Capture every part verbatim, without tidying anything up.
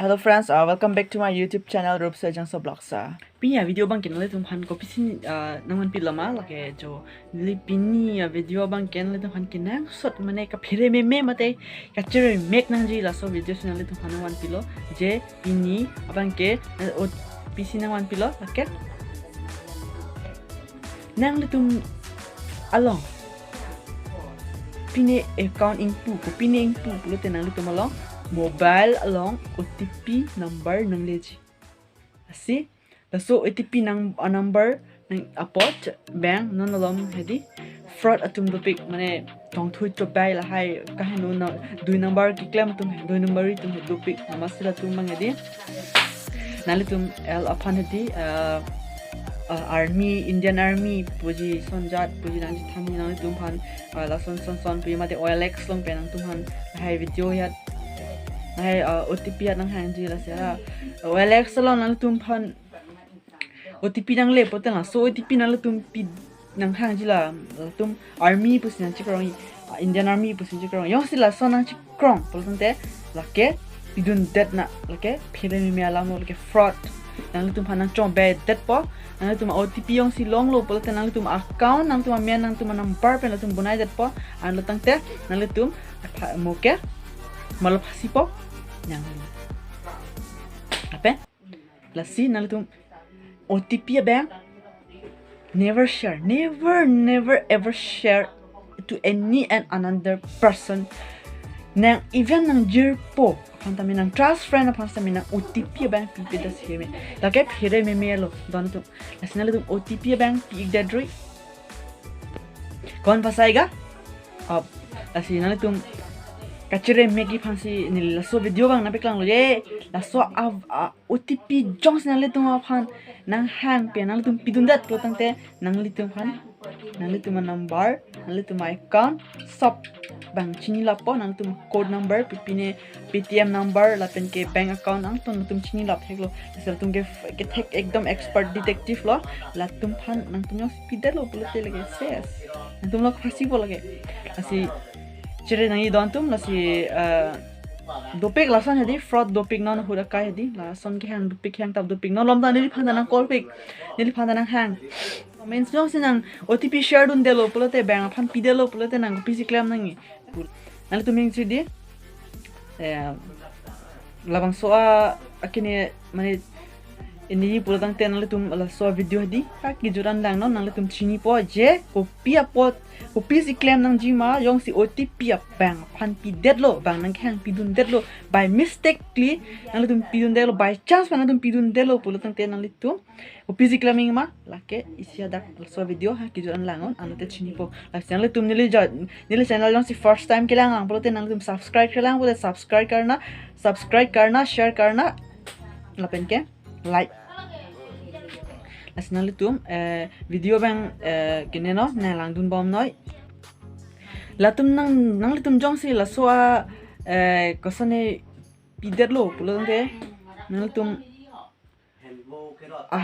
Hello friends, uh, welcome back to my YouTube channel, Rupsa Jangso Vlogs. Uh, pini a-video abang ke nanglitum aphan kopisi, uh, nangvanpilo ma, lake jo neli pini a-video abang ke nanglitum aphan kenangsot mane kaphere meme mate kachere mek nangji laso video si nanglitum aphan nangvanpilo. Je pini abang ke, uh, o pisi nangvanpilo, lake nanglitum along pine account ingpu, ko pine ingpu pulote nanglitum along mobile along O T P number nangleji. Lasi laso O T P nang, a number nang apot bank non alom hedi fraud atum dopik, mane tongthui chobai lahai kaheno na dui number keklem atum he, dui number atum he dopik, masi latum abang hedi nanglitum el aphan hedi, uh, uh, army, Indian Army puji sonjat puji nangji thani nanglitum aphan, uh, lason son son puji mate O L X along pen nangtum aphan lahai video yat, lahai, uh, O T P yat nanghangji lasi, uh, O L X along nanglitum aphan O T P nangle pulote laso O T P nanglitum pi nanghangji la, latum army pusi nangchekrong, Indian Army pusi nangchekrong. Jongsi laso nangchekrong pulo tangte lake pidundet na, lake phere meme alam lo, lake fraud. Nanglitum aphan nangchobedetpo, nanglitum O T P jongsi longlo pulote nanglitum account, nangtum amen, nangtum number pen latum bonaidetpo, anlo tangte nanglitum apha-, mo ke malo phasipo nangli. Ape? Lasi nanglitum O T P abang never share, never, never ever share to any and another person. Nang even nang jirpo aphan tame, nang trust friend aphan tame nang O T P abang pipedet si meme. Lake phere meme lo don atum. Lasi nanglitum O T P abang pi-ikdet rui. Kon pasai ga? Op. Lasi nanglitum kachere mekji aphansi neli laso video abang nangpaklanglo je. Laso a, a, O T P jongsi nanglitum aphan nanghang pen nanglitum pidundet pulo tangte nanglitum aphan, nanglitum a number, nanglitum a account sob abang chinilappo, nanglitum code number, pipine Paytm number lapen ke bank account nangtum, nangtum chinilap theklo. Lasi latum ke, kethek ekdom expert detective lo. Latum aphan nangtum jongsi pidetlo pulote lake ses, nangtum lo phasipo lake. Lasi chere nangji don atum, lasi, uh, dopik lason hedi fraud dopik non ahut akai hedi. Lason kehang dopik, kehang tap dopik non alom ta neliphan ta nang call pik, neliphan ta nanghang. Means jongsi nang O T P share dundetlo pulote, bank aphan pidetlo pulote nang kopisi klem nangji? Nanglitum ingchidi, eh, labangso a, akine mane ini pulo tangte nanglitum laso video hedi ha kejut an langnon, nanglitum chinipo je kopi apot, kopisi klem nangji ma, jongsi O T P a bank aphan pidetlo, bank nangkehang pidundetlo, by mistakenly nanglitum pidundetlo, by chance pen nanglitum pidundetlo pulo tangte nanglitum kopisi klem nangji ma, lake isi adak laso video ha kejut an langnon, anlote chinipo. Lasi nanglitum neli ja, neli channel jongsi first time kelang lang pulote nanglitum subscribe kelang pulote subscribe karna, subscribe karna, share karna, lapen ke like. Lasi nanglitum, eh, video abang, eh, kene no nanglangdun bomnoi. Latum nang, nanglitum jongsi laso a, eh, kosonne pidetlo pulo tangte nanglitum a,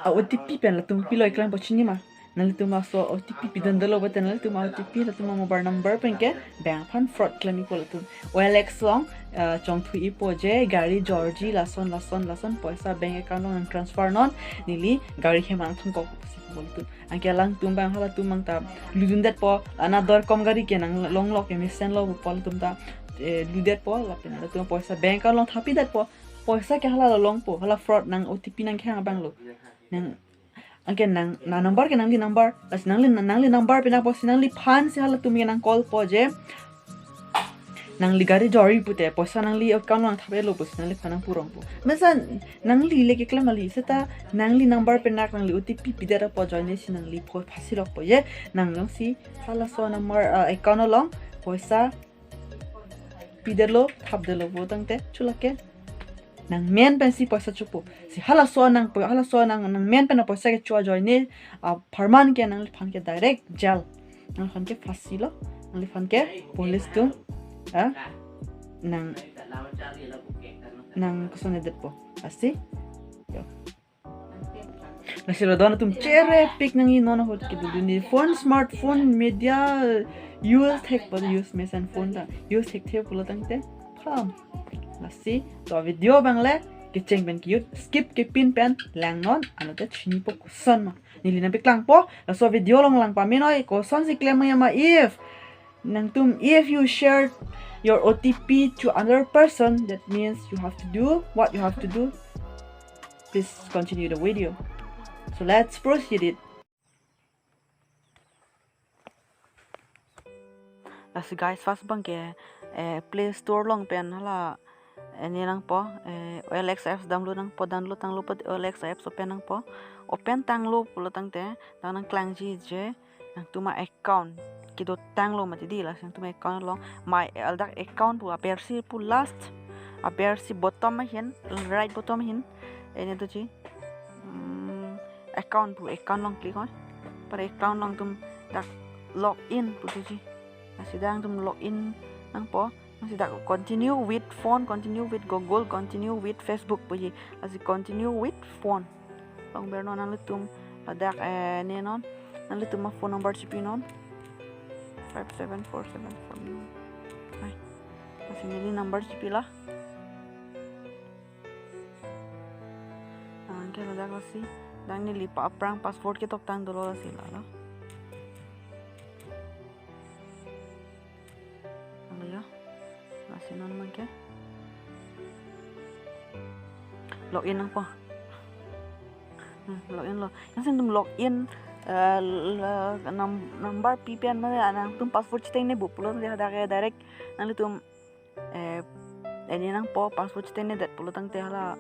a O T P pen latum pilo iklang po chini ma. Nanglitum laso O T P pidundetlo pulote nanglitum a O T P latum a mobile number pen ke bank aphan fraud klem-ikpo latum. O L X along, eh, chongthui-ikpo je gari jorji lason lason lason poisa bank account along nang transfer non, neli gari hem nangthongkok pusi pupo latum. Anke alangtum abang halatum abang ta ludundetpo, anador kom gari ke nanglonglok ke mesenlo pupo latum ta, eh, ludetpo, lapen latum poisa bank account along thapidetpo. Poisa ke hala longpo, hala fraud, nang O T P nangkehang abang lo. Nang, anke nang, na number ke nangli number. Lasi nangli, nangli number pen apotsi nangliphansi halatum ke nang call po je, nangli gari jorji pute, poisa nangli account along thapelo pusi nangliphan nangpu rongpo. Mesen nangli le keklem kali, seta nangli number pen nangli O T P pidet apot ajoine si nangli pho phasilokpo je. Nang jongsi halaso number, uh, account along poisa pidetlo, thapdetlo pulo tangte, chulake nang men pensi poisa chopo. Si halaso nang, halaso nang, nang men pen poisa kecho ajoine, a, pharman ke nangliphan ke direct jail. Nangliphan ke phasi lo, nangliphan ke police atum, a, nang, nang kosonne detpo. Lasi, yo. Lasi ro don atum cherepik nangji non ahut kedo duni. Phone, smartphone, media use thekpo, use mesen phone ta. Use thekthe pulo tangte pham. Lasi, to video abang le kecheng pen ke-jut, skip kepin pen langnon, anlote chinipo koson ma. Neli nangpaklangpo, laso video along lang pamenoi, kosonsi klem ma, if nangtum, if you share your O T P to another person, that means you have to do what you have to do. Please continue the video. So let's proceed it. Lasi guys, first abang ke, eh, Play Store along pen hala, eh, ne nangpo, eh, O L X apps download nangpo, download tanglo pute O L X apps open nangpo. Open tanglo pulo tangte, nang nangklangji je, nangtum a-account kedo tanglo mati di, lasi nangtum account along, my, eh, ladak account pu abersi pu last, abersi bottom ahin, right bottom ahin, eh, ne doji, hmm, account pu, account along click oi. Anpar account along nangtum dak log in pu doji. Lasi dak nangtum log in nangpo. Lasi dak continue with phone, continue with Google, continue with Facebook puji. Lasi continue with phone. Longbernon nanglitum ladak, eh, ne non. Nanglitum a-phone number chipinon. Five seven four seven four nine. Ai. Lasi neli number chipilo. Anke ladak lasi, dak neli pa aphrang password ketoktang dolo lasi lalo. Alo ya. Lasi non abang ke log in nangpo. Hmm, log in lo. Jongsi nangtum log in, eh, la-, num-, number pi pen mane nangtum password chitengne bu pulo tangte hadak ke direct nanglitum, eh, eh, ne nangpo, password chitengnedet pulo tangte hala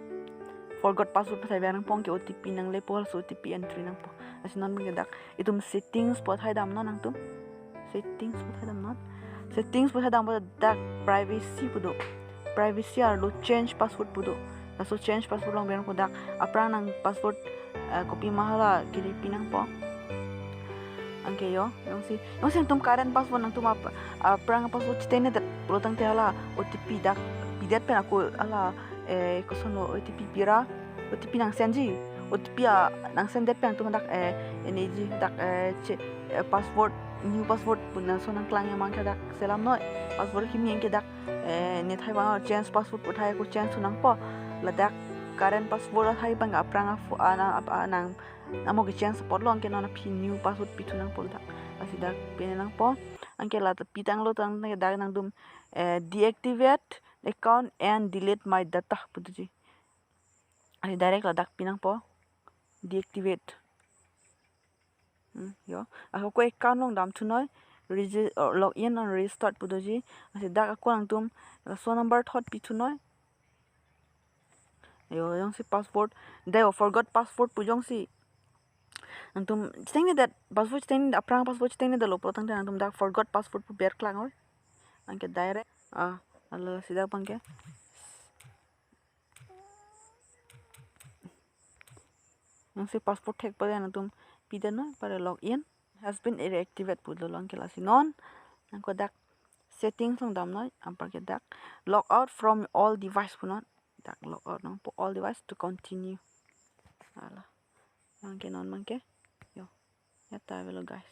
forgot password pathai biar nangpo, anke O T P nanglepo, halaso O T P entry nangpo. Lasi non abang ke dak itum settings pu athai damnon nangtum. Settings pu athai damnon. Settings pu athai dampo dak privacy pu do. Privacy arlo change password pu do. Laso change password along ber nangpo, dak aphrang nang password, eh, kopi ma hala kiri pi nangpo. Anke yo, jongsi, jongsi nangtum current password nangtum ap-, aphrang password chitengnedet pulo tangte hala O T P dak pidet pen ako hala, eh, kosonlo O T P pira, O T P nang send ji. O T P a nang send det pen nangtum dak, eh, ne ji dak, eh, che-, eh, password, new password pu laso nangklang, abang ke dak selamnoi. Password kimi, anke dak, eh, ne thai abang change password pu thai ako change thu nangpo. Ladak current password athai abang aphrang a pho-, a na, a, a nang, nangmo ke change apotlo, anke non aphi new password pithu nangpo dak. Lasi dak pine nangpo. Anke la pi tanglo tangte dak nangtum, eh, deactivate account and delete my data pu doji. Lasi direct ladak pi nangpo. Deactivate. Hmm, yo. Ako account along damthunoi. Regi-, oh, log in and restart pu doji. Lasi dak ako nangtum laso number thot pithunoi. Yo, jongsi password. Dei, oh, forgot password pu jongsi nangtum chitengnedet, password chitengnedet, aphrang password chitengnedetlo pulo tangte nangtum dak forgot password pu berklang oi. Anke direct, ah, alo sida abang ke. Jongsi password thekpo te nangtum pidetnoi, anpar log in has been reactivated pu dolo, anke lasi non nangko dak settings along damnoi, anpar ke dak log out from all device punon, dak log out nangpo all device to continue. Hala. Abang ke non abang ke. Yo. Ya ta avelo guys.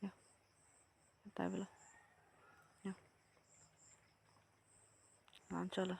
Yo. Ya ta avelo. Yo. Lan cholo.